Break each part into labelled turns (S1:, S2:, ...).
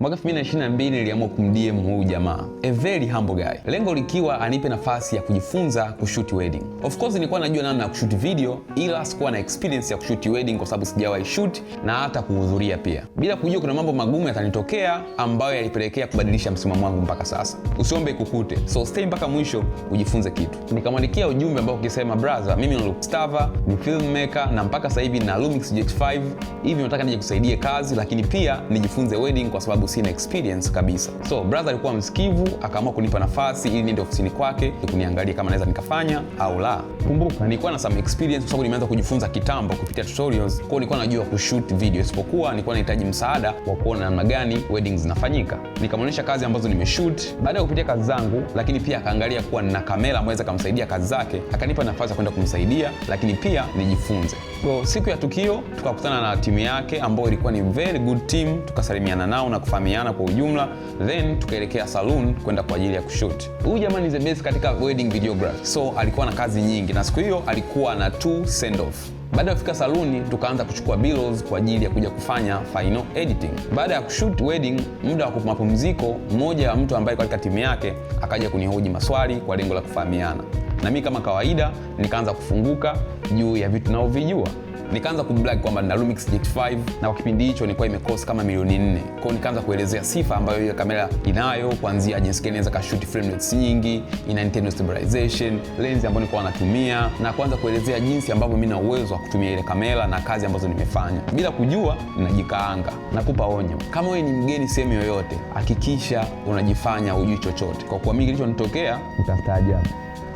S1: Mwaka 2022 niliamua kumDM huyu jamaa, a very humble guy, lengo likiwa anipe nafasi ya kujifunza kushoot wedding. Of course nilikuwa najua namna ya kushoot video, ila sikuwa na experience ya kushoot wedding kwa sababu sijawahi shoot na hata kuhudhuria pia, bila kujua kuna mambo magumu yatanitokea ambayo yalipelekea kubadilisha msimamo wangu mpaka sasa. Usiombe ikukute, so stay mpaka mwisho ujifunze kitu. Nikamwandikia ujumbe ambao ukisema, "Brother, mimi ni Stava, ni filmmaker na mpaka sasa hivi na Lumix GH5, hivi nataka nije kusaidie kazi, lakini pia nijifunze wedding kwa sababu sina experience kabisa." So brother alikuwa msikivu, akaamua kunipa nafasi ili niende ofisini kwake kuniangalia kama naweza nikafanya au la. Kumbuka nilikuwa na some experience kwa sababu nimeanza kujifunza kitambo kupitia tutorials, kwa hiyo nilikuwa najua kushoot video, isipokuwa nilikuwa nahitaji msaada wa kuona namna gani weddings zinafanyika. Nikamwonyesha kazi ambazo nimeshoot. Baada ya kupitia kazi zangu, lakini pia akaangalia kuwa nina kamera ambayo kumsaidia kazi zake, akanipa nafasi ya kwenda kumsaidia, lakini pia nijifunze. So siku ya tukio tukakutana na timu yake ambayo ilikuwa ni very good team, tukasalimiana nao na kufahamiana kwa ujumla, then tukaelekea saloon kwenda kwa ajili ya kushoot. Huyu jamaa ni the best katika wedding videography, so alikuwa na kazi nyingi, na siku hiyo alikuwa na two send off. Baada ya kufika saluni, tukaanza kuchukua B-rolls kwa ajili ya kuja kufanya final editing. Baada ya kushoot wedding, muda wa mapumziko, mmoja wa mtu ambaye katika timu yake akaja kunihoji maswali kwa lengo la kufahamiana, na mimi kama kawaida nikaanza kufunguka juu ya vitu navyovijua. Nikaanza kubrag kwamba nina Lumix GH5 na kwa kipindi hicho nilikuwa imecost kama milioni 4. Kwa hiyo nikaanza kuelezea sifa ambayo ile kamera inayo, kuanzia jinsi gani inaweza kashoot frame rates nyingi, ina internal stabilization, lens ambayo nilikuwa natumia, na kuanza kuelezea jinsi ambavyo mimi na uwezo wa kutumia ile kamera na kazi ambazo nimefanya. Bila kujua ninajikaanga. Nakupa onyo, kama wewe ni mgeni sehemu yoyote, hakikisha unajifanya hujui chochote, kwa kuwa mimi kilichonitokea utastaajabu.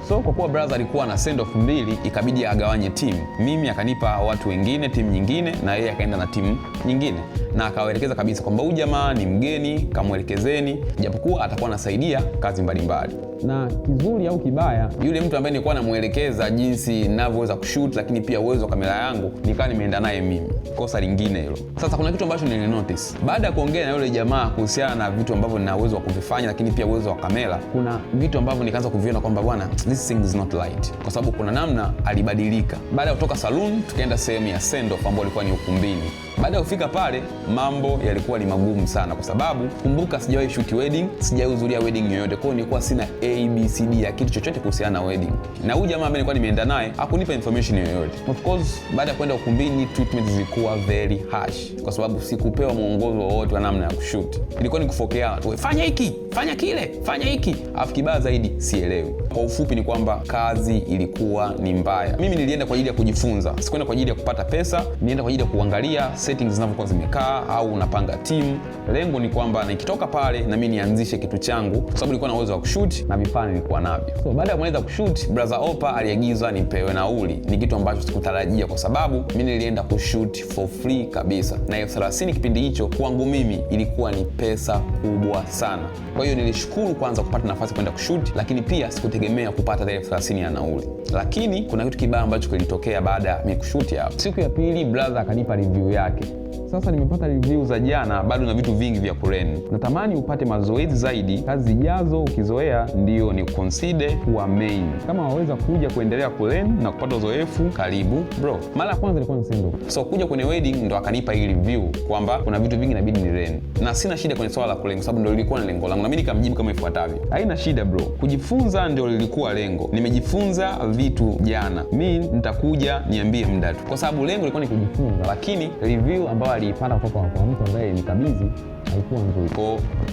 S1: So kwa kuwa brother alikuwa na send off mbili, ikabidi agawanye team. Mimi akanipa watu wengine, timu nyingine, na yeye akaenda na timu nyingine, na akawaelekeza kabisa kwamba huyu jamaa ni mgeni, kamwelekezeni, japokuwa atakuwa anasaidia kazi mbalimbali. Na kizuri au kibaya, yule mtu ambaye nilikuwa namuelekeza jinsi ninavyoweza kushoot, lakini pia uwezo wa kamera yangu, nikawa nimeenda naye mimi. Kosa lingine hilo. Sasa kuna kitu ambacho nilinotice baada ya kuongea na yule jamaa kuhusiana na vitu ambavyo nina uwezo wa kuvifanya, lakini pia uwezo wa kamera. Kuna vitu ambavyo nikaanza kuviona kwamba bwana, this thing is not right, kwa sababu kuna namna alibadilika. Baada ya kutoka saloon, tukaenda sehemu ya send off ambayo ilikuwa ni ukumbini. Baada ya kufika pale, mambo yalikuwa ni magumu sana, kwa sababu kumbuka, sijawahi shoot wedding, sijawahi hudhuria wedding yoyote, kwa hiyo nilikuwa sina A B C D ya kitu chochote kuhusiana na wedding, na huyu jamaa ambaye nilikuwa nimeenda naye hakunipa information yoyote. Of course, baada ya kwenda ukumbini, treatment zilikuwa very harsh, kwa sababu sikupewa mwongozo wowote wa namna ya kushoot. Ilikuwa ni kufokeana tu, fanya hiki, fanya kile, fanya hiki, alafu kibaya zaidi sielewi. Kwa ufupi ni kwamba kazi ilikuwa ni mbaya. Mimi nilienda kwa ajili ya kujifunza, sikuenda kwa ajili ya kupata pesa. Nilienda kwa ajili ya kuangalia settings zinavyokuwa zimekaa au unapanga team. Lengo ni kwamba nikitoka pale na mimi nianzishe kitu changu, kwa sababu nilikuwa na uwezo wa kushoot na vifaa nilikuwa navyo. So baada ya kumaliza kushoot, brother Opa aliagiza nipewe nauli. Ni kitu ambacho sikutarajia, kwa sababu mimi nilienda kushoot for free kabisa, na 30,000 kipindi hicho kwangu mimi ilikuwa ni pesa kubwa sana. Kwa hiyo nilishukuru kwanza kupata nafasi kwenda kushoot, lakini pia sikutegemea kupata 30,000 ya nauli. Lakini kuna kitu kibaya ambacho kilitokea baada ya mimi kushoot hapo. Siku ya pili brother akanipa review yake. Sasa nimepata review za jana, bado na vitu vingi vya kulearn. Natamani upate mazoezi zaidi, kazi zijazo ukizoea ndio ni consider kuwa main. Kama waweza kuja kuendelea kulearn na kupata uzoefu, karibu bro. Mara ya kwanza ilikuwa ni send off. So kuja kwenye wedding ndo akanipa hii review kwamba kuna vitu vingi inabidi ni learn, na sina shida kwenye swala la kulearn kwa sababu ndo lilikuwa ni lengo langu, na mimi nikamjibu kama ifuatavyo: "Haina shida bro, kujifunza ndio lilikuwa lengo. Nimejifunza vitu jana, mi nitakuja, niambie muda tu," kwa sababu lengo lilikuwa ni kujifunza, lakini review ambayo aliipata kutoka kwa mtu ambaye nikabidhi haikuwa nzuri. Kwa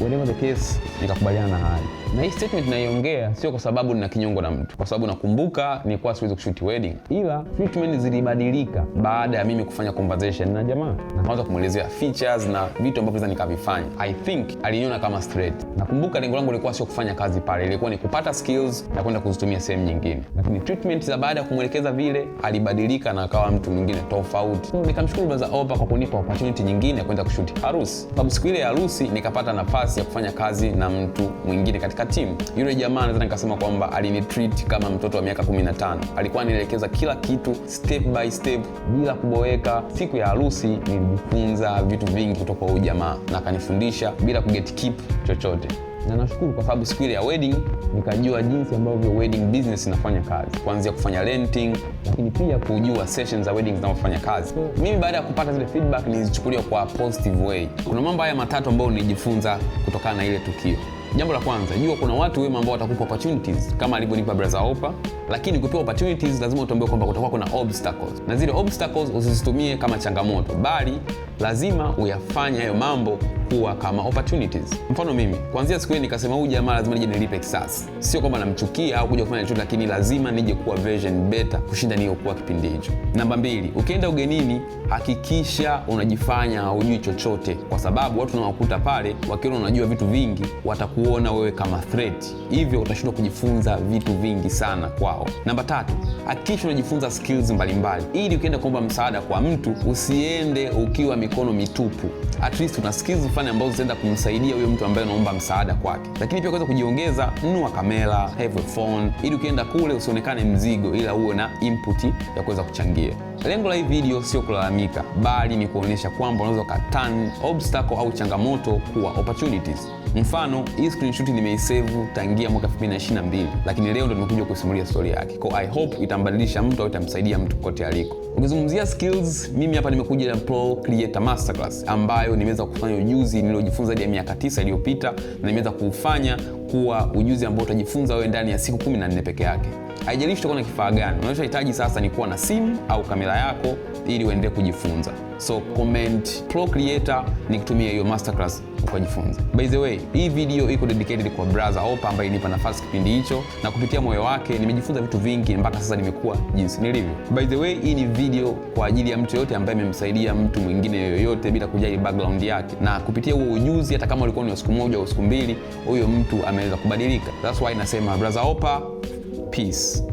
S1: whatever the case, nikakubaliana na hali. Na hii statement naiongea sio kwa sababu nina kinyongo na mtu, kwa sababu nakumbuka nilikuwa siwezi kushoot wedding, ila treatment zilibadilika baada ya mimi kufanya conversation na jamaa na kuanza kumwelezea features na vitu ambavyo naweza nikavifanya. I think aliniona kama threat. Nakumbuka lengo langu lilikuwa sio kufanya kazi pale, ilikuwa ni kupata skills na kwenda kuzitumia sehemu nyingine, lakini treatment za baada ya kumwelekeza vile, alibadilika na akawa mtu mwingine tofauti. So nikamshukuru Brother Opa kwa kunipa opportunity nyingine ya kwenda kushoot harusi, sababu siku ile ya harusi nikapata nafasi ya kufanya kazi na mtu mwingine katika timu. Yule jamaa naweza nikasema kwamba alinitreat kama mtoto wa miaka 15. Alikuwa anielekeza kila kitu step by step bila kuboeka. Siku ya harusi nilijifunza vitu vingi kutoka kwa huyu jamaa na akanifundisha bila kugatekeep chochote. Na nashukuru kwa sababu siku ile ya wedding nikajua jinsi ambavyo wedding business inafanya kazi, kuanzia kufanya renting, lakini pia kujua sessions za wedding zinavyofanya kazi. So, mimi baada ya kupata zile feedback nilizichukulia kwa positive way. Kuna mambo haya matatu ambayo nilijifunza kutokana na ile tukio. Jambo la kwanza, jua kuna watu wema ambao watakupa opportunities kama alivyonipa Brother Opa, lakini kupewa opportunities lazima utambue kwamba kutakuwa kuna obstacles, na zile obstacles usizitumie kama changamoto, bali lazima uyafanye hayo mambo kuwa kama opportunities. Mfano mimi kuanzia siku hiyo nikasema huyu jamaa lazima nije nilipe kisasi. Sio kwamba namchukia au kuja kufanya chochote, lakini lazima nije kuwa version better kushinda niliyokuwa kipindi hicho. Namba mbili, ukienda ugenini hakikisha unajifanya haujui chochote, kwa sababu watu unawakuta pale wakiona unajua vitu vingi watakuona wewe kama threat, hivyo utashindwa kujifunza vitu vingi sana kwao. Namba tatu, hakikisha unajifunza skills mbalimbali ili ukienda kuomba msaada kwa mtu usiende ukiwa mikono mitupu. At least una skills fulani ambazo zitaenda kumsaidia huyo mtu ambaye unaomba msaada kwake. Lakini pia kuweza kujiongeza, nunua kamera, have a phone, ili ukienda kule usionekane mzigo, ila uwe na input ya kuweza kuchangia. Lengo la hii video sio kulalamika, bali ni kuonyesha kwamba unaweza ukaturn obstacle au changamoto kuwa opportunities. Mfano, hii screenshot nimeisave tangia mwaka 2022, lakini leo ndo nimekuja kusimulia story yake. Kwa I hope itambadilisha mtu au itamsaidia mtu kote aliko. Ukizungumzia skills, mimi hapa nimekuja na Pro Creator Masterclass ambayo nimeweza kufanya ujuzi niliojifunza zaidi ya miaka 9 iliyopita na nimeweza kuufanya kuwa ujuzi ambao utajifunza wewe ndani ya siku 14 peke yake. Haijalishi utakuwa na kifaa gani, unachohitaji sasa ni kuwa na simu au kamera yako ili uendelee kujifunza. So comment Pro Creator nikutumie hiyo masterclass ukajifunza. By the way, hii video iko dedicated kwa Brother Opa ambaye ilinipa nafasi kipindi hicho, na kupitia moyo wake nimejifunza vitu vingi mpaka sasa nimekuwa jinsi nilivyo. By the way, hii ni video kwa ajili ya mtu yoyote ambaye amemsaidia mtu mwingine yoyote bila kujali background yake, na kupitia huo ujuzi, hata kama ulikuwa ni wa siku moja au siku mbili, huyo mtu ameweza kubadilika. That's why nasema Brother Opa, peace.